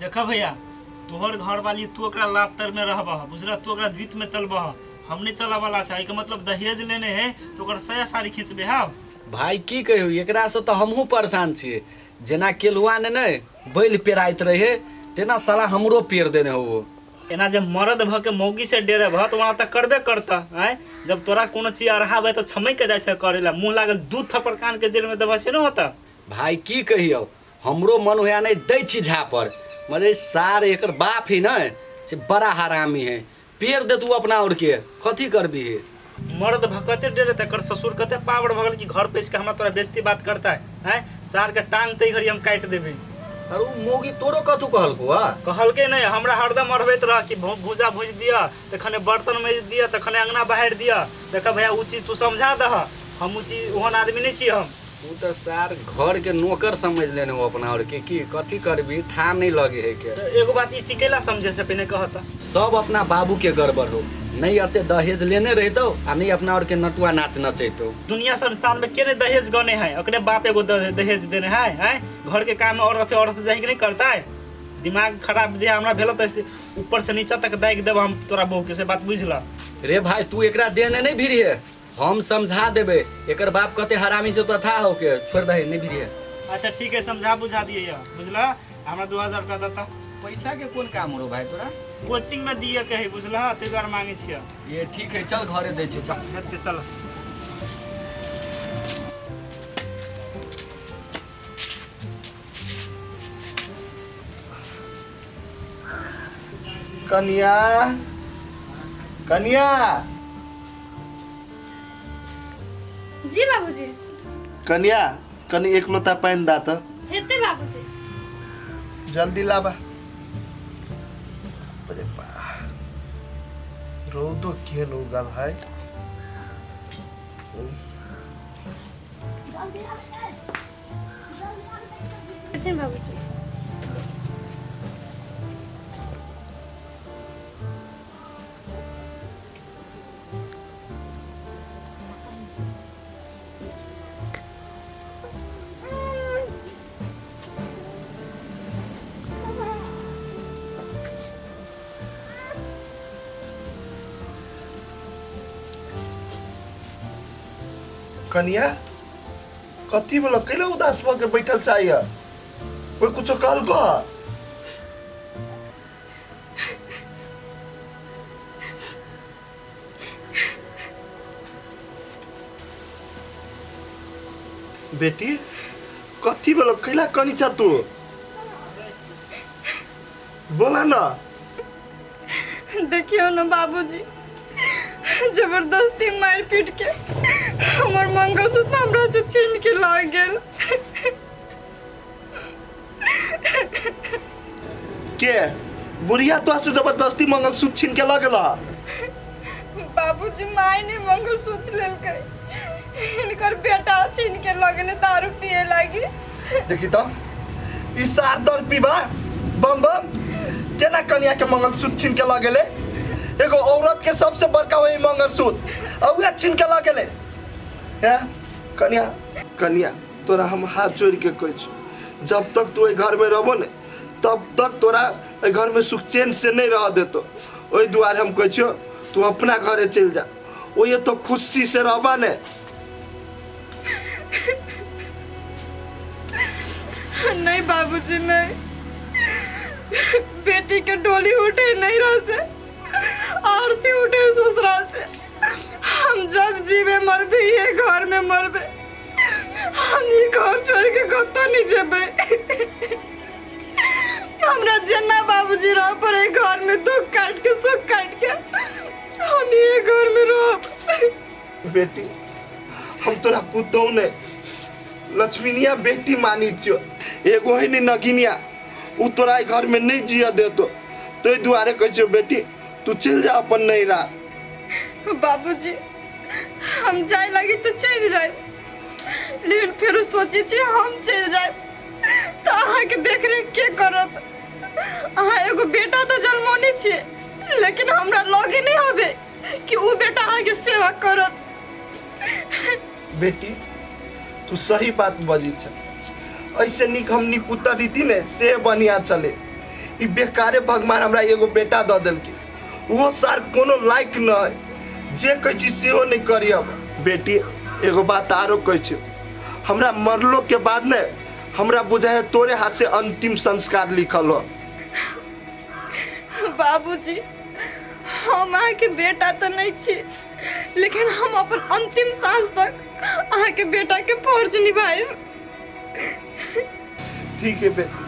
देखा भैया, तोहर घर वाली तू ओकरा लात तर में रहबह, बुझला? तू ओकरा जीत में चलबह, हम नहीं चला वाला छै। एहिके मतलब दहेज लेने है तो ओकर सया साड़ी खींचबे। हाँ भाई, की कहियो, एकरा से तऽ हमहूँ परेशान छियै। जेना केलुआ ने नहि बैल पेराइत रहे, तेना साला हमरो पेर देने हो। एना जे मर्द भऽ के मौगी से डेरेबह तऽ वहाँ तऽ करबे करतह। आँय, जब तोरा कोनो चीज अढ़ाबै तऽ छमकि के जाइ छै करै लए। मुँह लागल दू थप्पड़ कान के जेल में देबह से नहि होतऽ। भाई, की कहियौ, हमरो मन होया नहि दै छी झापर, मगर सार एकर बाप ही ने से बड़ा हरामी है, पेड़ दे तू अपना और के कथी करबी है। मर्द भऽ कते डेरे, एकर ससुर कते पावर भऽ गेल कि घर पैस के हमरा तोरा बेइज्जती बात करता है। आँय, सार के टांग तै घड़ी हम काटि देबै। अरे, उ मौगी तोरो कथू कहलको हा? कहलकै नहि, हमरा हरदम अढ़बैत रह कि भूजा भूजि दिअ, तखने बर्तन माजि दिअ, तखने अंगना बहारि दिअ। देख भैया, ओ चीज तू समझा दह, हम ओ चीज ओहन आदमी नहि छी हम। उ तऽ सार घर के नौकर समझ लेने हो अपना और के, की कथी करबी, था नहीं लगे है के। तऽ एगो बात ई चीज कैला समझे से पहिने कहत। सब अपना बाबू के गड़बड़ हो, नहीं अते दहेज लेने रहितो आ नहीं अपना और के नटुआ नाच नचैतो। दुनिया संसार में के नहीं दहेज गने है? ओकरे बाप एगो दहेज देने है। हैं, घर के काम में औरत औरत जाहि के नहीं करता है। दिमाग खराब जे हमरा भेल तऽ ऊपर से नीचा तक दागि देब हम तोरा बहू के, से बात बुझ ल। रे भाई, तू एकरा देने नहीं भिड़िए, हम समझा देबे। एकर बाप कते हरामी से तोरा था हो के छोड़ दही, नहीं भिड़िए। अच्छा ठीक है, समझा बुझा दिए यह, बुझला? हमरा 2000 रुपया देता। पैसा के कोन काम हो भाई तोरा? कोचिंग में दिए के है, बुझला? ताहि दुआरे मांगे छियै। ये ठीक है, चल घरे दै छियो, चल। हेतै, चल। कनिया, कनिया। जी बाबूजी। कनिया, कनि एक लोटा पानि दा तऽ। हेतै बाबूजी। जल्दी लाबा। अरे बा, रौदो केहन उगल है। हेतै बाबूजी। कनिया, कथी बोलो? कैला उदास भऽ के बैठल चाहिए? कोई कुछो कहलको? बेटी, कथी बोलो? कैला कनी छ तू? बोला ना। देखियो ना बाबूजी, जबरदस्ती मार पीट के हमर मंगलसूत्र हमरा से छीन के लऽ गेल। के बुढ़िया तो से जबरदस्ती मंगलसूत्र छीन के लऽ गेल? बाबूजी, माय ने मंगलसूत्र लेलकै, हिनकर बेटा छीन के लऽ गेलै दारू पिए लागी। देखी तो ई सार दर पीबा बम बम केना कन्या के मंगलसूत्र छीन के लऽ गेलै। एगो औरत के सबसे बड़का वही मंगलसूत्र आ उहे छीन के लऽ गेलै। हैं कन्या, कन्या, तोरा हम हाथ जोड़ के कहै छी, जब तक तू एहि घर में रहबो ने तब तक तोरा एहि घर में सुख चैन से नहीं रह देतो। ओहि दुआरे हम कहै छियो, तू अपना घरे चलि जा, ओहि तो खुशी से रहबा ने। नहीं बाबूजी, नहीं। बेटी के डोली उठे नहीं रह से, आरती उठे ससुरा से। हम जब जीवे मरबे ये घर में मरबे, हम ये घर छोड़ के कतौ नहीं जेबे। हमरा जेना बाबूजी रह पड़े घर में, दुख काट के सुख काट के हम ये घर में रहब। बेटी, हम तोरा पुतहु ने लक्ष्मीनिया बेटी मानी छियो। एगो है ने नगिनिया, उ तोरा एहि घर में नहीं जिया देतो, ताहि दुआरे कहै छियो बेटी, तू चलि जा अपन नैरा। बाबूजी, हम जाए लगी तो चलि जाए, लेकिन फेरो सोचे छी हम चलि जाए तो अहाँके देखरेख के करत? अहाँ एगो बेटा तो जन्मौने छियै, लेकिन हमरा लगे नहीं हबे कि उ बेटा अहाँके सेवा करत। बेटी, तू सही बात बजै छ। ऐसे निक हम निपुता रीति ने से बढ़िया चले। ई बेकारे भगवान हमरा एगो बेटा दऽ देलकै, ओहो सार कोनो लायक नहि, जे कहै छी सेहो नहि करी। अब बेटी एगो बात आरो कहै छी, हमरा मरलो के बाद ने हमरा बुझाइ तोरे हाथ से अंतिम संस्कार लिखल हो। बाबूजी हम अहाँके बेटा तऽ नहि छी, लेकिन हम अपन अंतिम सांस तक अहाँके बेटाके फर्ज निभायब। ठीक है बेटी,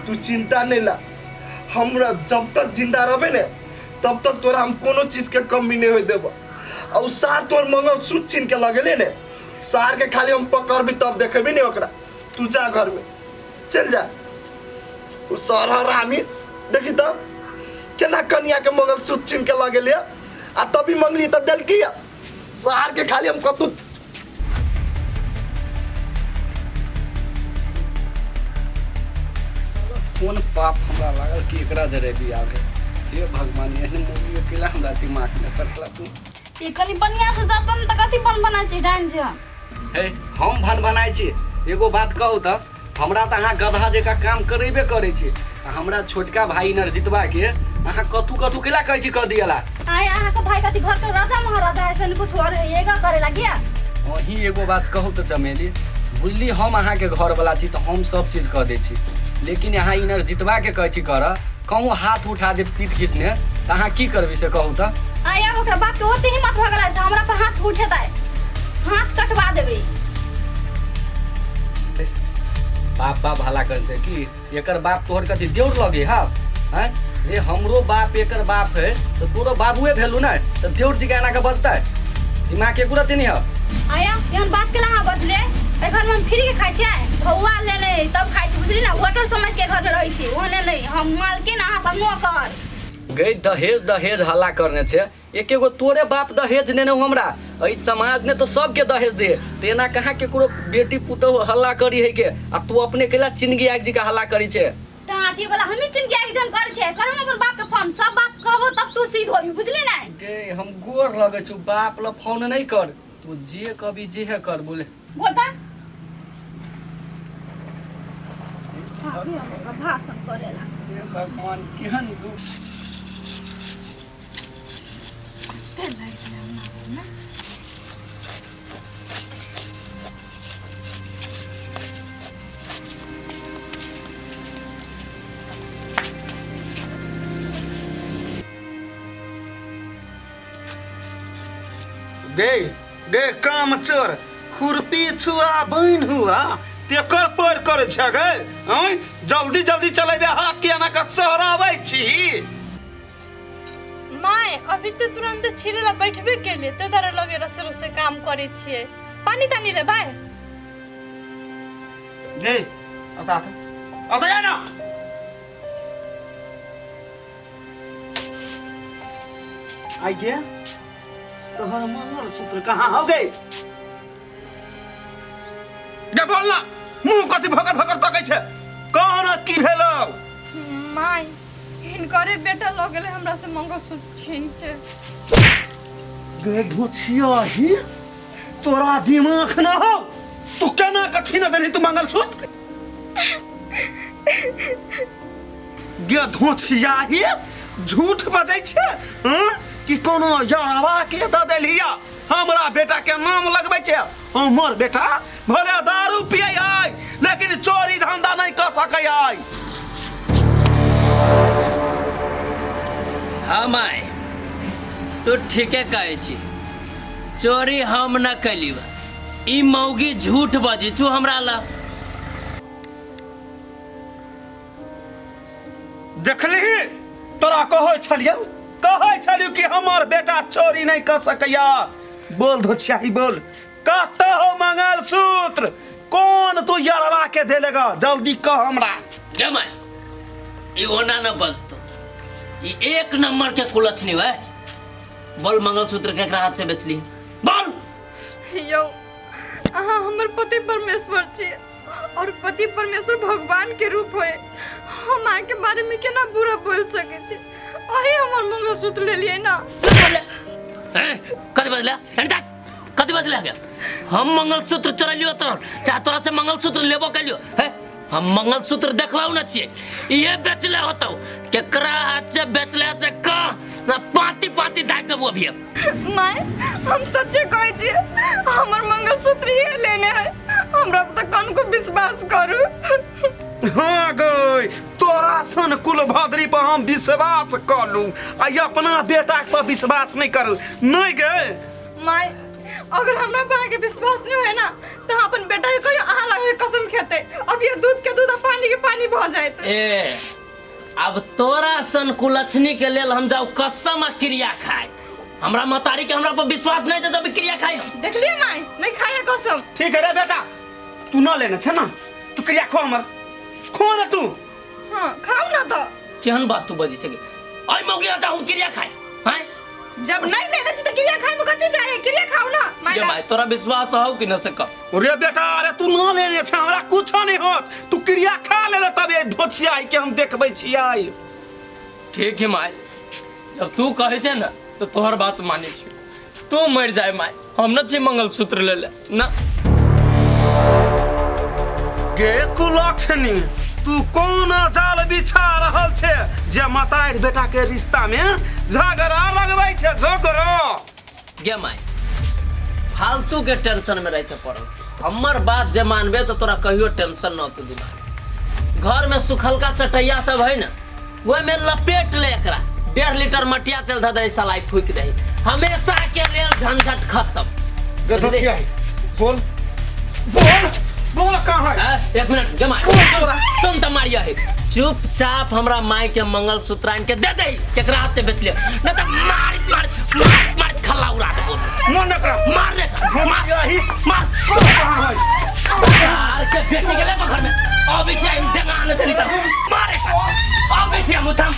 तू चिंता नहीं ला, हमरा जब तक जिंदा रहबे ने तब तक तोरा हम कोनो चीज के कमी नहीं होय देब। आ सार तोर मंगलसूत्र छीन के लगेले ने, सार के खाली हम पकड़बी तब देखेबी ने ओकरा। तू जा घर में चल जा। उ सार हरामी देखी तब केना कनिया के मंगलसूत्र छीन के लगेले, आ तभी मंगली त देलकी। सार के खाली हम कतू कोन पाप हमरा लागल कि एकरा जरे बियाह भेल। हे भगवान, एहन मूवी अकेला हमरा दिमाग में सटला तू। ई कनी बढ़िया से जातो न त कथी बन बनाइ छै डाइन जे। हे हम भन बनाइ छी। एगो बात कहू त, हमरा त अहाँ गधा जकाँ काम करेबे करै छी, आ हमरा छोटका भाई नरजितवा के अहाँ कथू कथू केला कहै छी कर दियला। आय अहाँ के भाई कथी घर के राजा महाराजा है सन कुछ और है एगा करे लागिया। अहीं एगो बात कहू त चमेली, बुझली हम अहाँ के घर वाला छी त हम सब चीज कह दै छी, लेकिन अहाँ इनर जितवा के कहै छी कर, कहूँ हाथ उठा देत पीठ घिसने त अहाँ की करबी से कहू त। आय आब ओकरा बाप के ओते हिम्मत भ गेलै से हमरा पर हाथ उठेतै, हाथ कटवा देबै। बाप बाप हल्ला करै छै कि एकर बाप तोहर कथी देउर लगे हा? हैं रे हमरो बाप एकर बाप है तो तोरो बाबुए भेलू ने, तो देउर जी के एना के बजतै? दिमाग के कुरती नहीं है। आया एहन बात के अहाँ बजले? एहि घर में हम फ्री के खाइ छियै, भौआ लेने तब खाइ छी, बुझली ना? होटल समझ के घर में रहै छी, ओहने नहीं हम मालकिन अहाँ सब नौकर। गई दहेज दहेज हल्ला करने छे, एक एगो तोरे बाप दहेज नेने हो हमरा, एहि समाज ने तो सबके दहेज दे, तेना कहाँ केकरो बेटी पुतोह हल्ला करी है के, आ तू अपने केला चिनगी आगि जी का हल्ला करी छे। टाटी वाला हमी चिनगी आगि जन करी छे, करम अपन बाप के फोन, सब बात कहबो तब तू सीध होबी, बुझली ना? गे हम गोर लगे छु, बाप ल फोन नहीं कर, तू जे कभी जे है कर बोले। बोलता भाषण करेला। हे भगवान केहन दुख। गे गे काम चोर खुरपी छुआ बहिन हुआ तेकर पर करे छै गे। आँय जल्दी जल्दी चलेबे हाथ के एना के सहराबै छी। माय अभी तो तुरंत छिले ला बैठबे केलिए, तो तारा लगे रसे रसे काम करे छिए। पानी तानी ले भाई। गे आता आता आता जा ना। आई गया तोहर मंगलसूत्र कहाँ हो गई? गे बोल ना, मुंह कथी भकर भकर तकै छै, कहना की भेलौ? माय हिनकरे बेटा लऽ गेलै हमरा से मंगलसूत्र छीन के। गे ढोछिया ही तोरा दिमाग ना हो, तू केना के छीन देलही तू मंगलसूत्र? गे धोछिया ही झूठ बजै छै हँ? कि कोनो यारवा के दऽ देलिया, हमरा बेटा के नाम लगबै छै। हमर बेटा भले दारू पियै है लेकिन चोरी धंधा नहीं कर सकै है। हाँ माय तू ठीके कहै छी, चोरी हम न कैली, ई मौगी झूठ बजै छु हमरा ला। देखलिही तोरा कहै छलियौ, कहै छलियौ कि हमर बेटा चोरी नहीं कर सकैया। बोल धोछियाही बोल, कतऽ हो मंगलसूत्र? कौन तू यरवा के देलेगा? जल्दी कह हमरा। गे माय ई ओना न बजतो, ई एक नंबर के कुलछनी है। बोल मंगलसूत्र केकरा हाथ से बेचली? बोल। यौ अहाँ हमर पति परमेश्वर छी और पति परमेश्वर भगवान के रूप होए, हम अहाँ के बारे में केना बुरा बोल सकै छी? अही हमर मंगलसूत्र लेलियै ना। कथी बजले? कथी बजले? हम मंगलसूत्र चोरेलियो तो चाहे तोरा से मंगलसूत्र लेबो कैलियो। हे हम मंगलसूत्र देखलहुँ न छियै, इहे बेचले होतौ। केकरा हाथ से बेचले से कह ना, पाती पाती दाग देबो अभी। My, हम सच्चे कहै छी, हमर मंगलसूत्र ये लेने है। हमरा पर तऽ कनको विश्वास करू। हाँ गई, तोरा सन कुल भद्री पर हम विश्वास कलू आ ई अपना बेटा पर विश्वास नहीं करू नहीं गे। My, अगर हमरा पर अहाँके विश्वास नहीं होय ना तऽ अहाँ अपन बेटा के कहियो अहाँ लगे कसम खेतै, अब ये दूध के दूध आ पानी के पानी भऽ जायत। ए, अब तोरा सन कुलक्षणी के लेल हम जाऊ कसम आ क्रिया खाए? हमरा मतारी के हमरा पर विश्वास नहीं छै तब क्रिया खाए हम? देखलिए माय, नहीं खाए कसम। ठीक है रे बेटा, तू न लेने छे ना, तू क्रिया खो, हमर खो ना तू। हाँ, खाऊ ना तो। केहन बात तू बजै छै गे? ओइ मौगी आता हम क्रिया खाए हैं? जब नहीं लेने छी तऽ क्रिया खाए में कथी चाहे? क्रिया खाऊ ना माय। गे माय, तोरा विश्वास हौ कि न से कह। रे बेटा, अरे तू न लेने छे, हमरा कुछ नहीं होत, तू क्रिया खा ले रे, तब ये धोछियाई के हम देखबै छियै। ठीक है माय, जब तू कहै छै ने तो तोहर बात मानै छी। तू मर जाए माय, हम न छी मंगलसूत्र ले ले ना। गे कुलक्षणी, तू कोन जाल बिछा रहल छे जे मतारि बेटा के रिश्ता में झगड़ा लगबै छे? झगड़ा। गे माय, फालतू के टेंशन में रहे छै पड़ल। हमर बात जे मानबे तो तोरा कहियो टेंशन न होतौ दिमाग। घर में सुखलका चटैया सब है ना, ओहि में लपेट ले एकरा, 1.5 लीटर मटिया तेल धऽ दही, सलाई फूकि दही, हमेशा के लेल झंझट खत्म। गे धोखिया, बोल बोल बोल, कहाँ है? एक मिनट गे माय, सुन त मारिया है। चुपचाप हमरा माय के मंगलसूत्र आनि के दे दे, केकरा हाथ से बेच ले, न त मार मार मार मार खल्ला उड़ा देबो। मन न कर। मार रे, मार। यही मार। कहाँ है? यार के बेटी के ले पकड़ में अबै छै, हम डेंगा न देली त मारे अबै छै, हम थम।